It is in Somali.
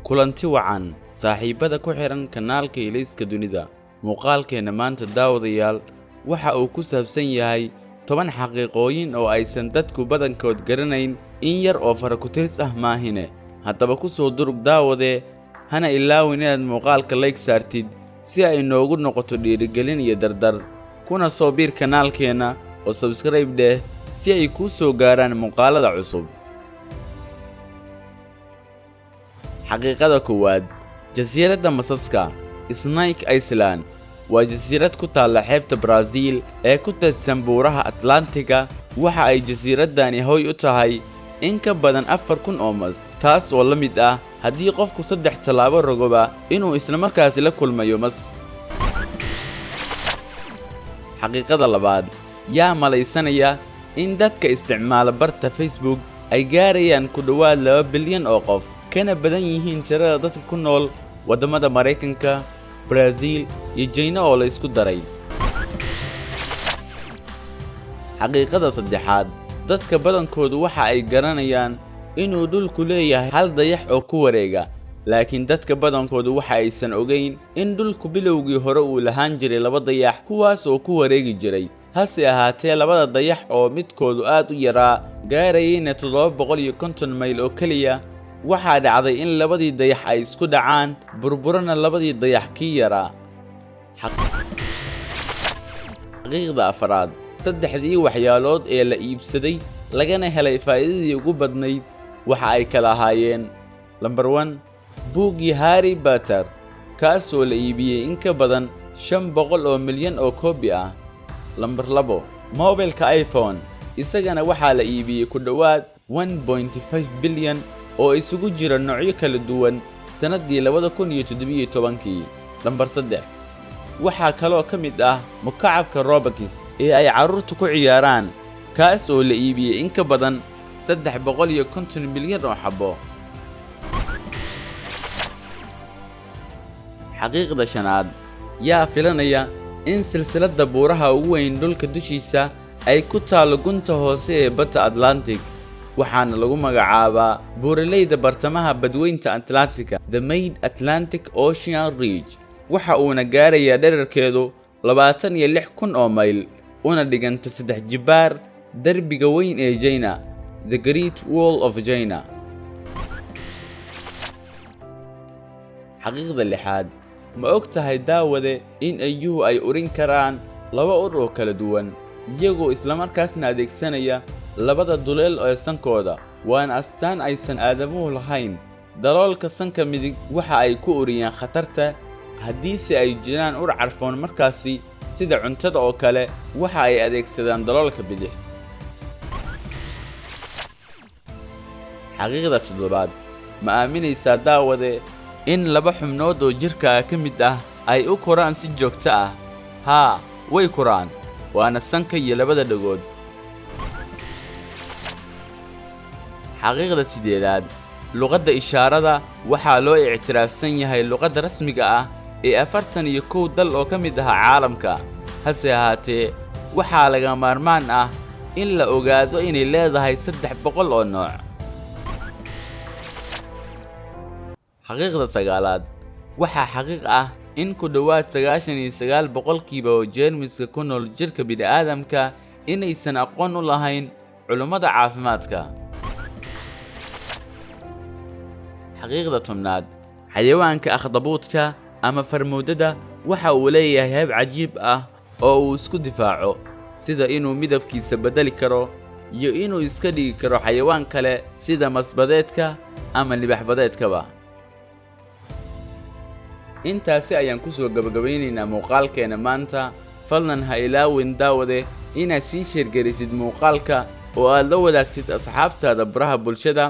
Kulanti wacan, saaxiibada ku xihan kanaalka Ilayska Dunida. Muuqaalkeenna maanta, daawadayaal, waxa uu ku saabsan yahay 10 xaqiiqooyin oo aysan dadku badankood garanayn, in yar oo faraku-tiris ah maahine. Haddaba ku soo durug, daawade, hana ilaawin inaad muuqaalka like saartid si ay noogu noqoto dhiirigelin iyo dardar, kuna soo biir kanaalkeenna oo subscribe dheh si ay kuu soo gaaraan muuqaalada cusub. Xaqiiqada koowaad: Jasiiradda Masaska, Snake Island, waa jasiirad ku taalla xeebta Brazil ee ku teedsan buuraha Atlantiga. Waxa ay jasiiraddani hoy u tahay in ka badan 4000 oo mas, taas oo la mid ah haddii qofku saddex tallaabo rogoba inuu islamarkaasi la kulmayo mas. Xaqiiqada labaad: Yaa malaysanaya in dadka isticmaala barta Facebook ay gaarayaan ku dhowaad 2 bilyan oo qof, kana badan yihiin tirada dadka ku nool waddamada Maraykanka, Brazil iyo Jayna oo la isku daray? Xaqiiqada saddexaad: Dadka badankoodu waxa ay garanayaan inuu dhulku leeyahay hal dayax oo ku wareega, laakiin dadka badankoodu waxa aysan ogeyn in dhulku bilowgii hore uu lahaan jiray laba dayax, kuwaas oo ku wareegi jiray. Hase ahaatee, labada dayax oo midkoodu aad u yaraa, gaarayayna 750 mayl oo keliya, waxaa dhacday in labadii dayax ay isku dhacaan, burburana labadii dayax kii yaraa. Xaqiiqda afraad: Saddexdii waxyaalood ee la iibsaday lagana helay faa'iidadii ugu badnayd waxa ay kala ahaayeen: Lambar 1, buuggii Harry Potter, kaasoo la iibiyey in ka badan 500 oo milyan oo koobi ah. Lambar 2, moobilka iPhone, isagana waxaa la iibiyey ku dhowaad 1.5 bilyan oo isugu jira noocyo kala duwan sannaddii 2017-kii. Lambar 3, waxaa kaloo ka mid ah mukacabka Robux ee ay carruurtu ku ciyaaraan, kaas oo la iibiyey in ka badan 350 milyan oo xabbo. Xaqiiqda shanaad: Yaa filanaya in silsiladda buuraha ugu weyn dhulka dushiisa ay ku taallo gunta hoose ee badda Atlantic? Waxaana lagu magacaabaa buuraleyda bartamaha badweynta Atlantika, The Mid Atlantic Ocean Ridge. Waxa uuna gaarayaa dhererkeedu 26,000 oo mayl, una dhiganta saddex jibaar derbiga weyn ee China, The Great Wall of China. Xaqiiqda lixaad: Ma og tahay, daawade, in eyuhu ay urin karaan laba ur oo kala duwan, iyagoo islamarkaasna adeegsanaya labada duleel ee sankooda? Waana astaan aysan aadamuhu lahayn. Daloolka sanka midig waxa ay ku uriyaan khatarta, haddiise ay jiraan ur carfoon markaasi, sida cuntada oo kale, waxa ay adeegsadaan daloolka bidix. Xaqiiqda toddobaad: Ma aaminaysaa, daawade, in laba xubnood oo jidhkaaga ka mid ah ay u koraan si joogto ah? Haa, way koraan, waana sanka iyo labada dhagood. Xaqiiqda sideedaad: Luqadda ishaarada waxaa loo ictiraafsan yahay luqadda rasmiga ah ee 41 dal oo ka mid ah caalamka. Hase ahaatee, waxaa laga maarmaan ah in la ogaado inay leedahay 300 oo nooc. Xaqiiqda sagaalaad: Waxaa xaqiiq ah in ku dhowaad 99% oo jeermiska ku nool jidhka bini'aadamka inaysan aqoon u lahayn culummada caafimaadka. Xaqiiqda 10aad: Xayawaanka akhdabuudka ama farmoodada waxa uu leeyahay hab cajiib ah oo uu isku difaaco, sida inuu midabkiisa beddeli karo iyo inuu iska dhigi karo xayawaan kale sida masbadeedka ama libaxbadeedkaba. Intaasi ayaan ku soo gabagabaynaynaa muuqaalkeena maanta. Fadlan ha ilaawin, daawade, inaad sii share gelisid muuqaalka oo aad la wadaagtid asxaabtaada baraha bulshada.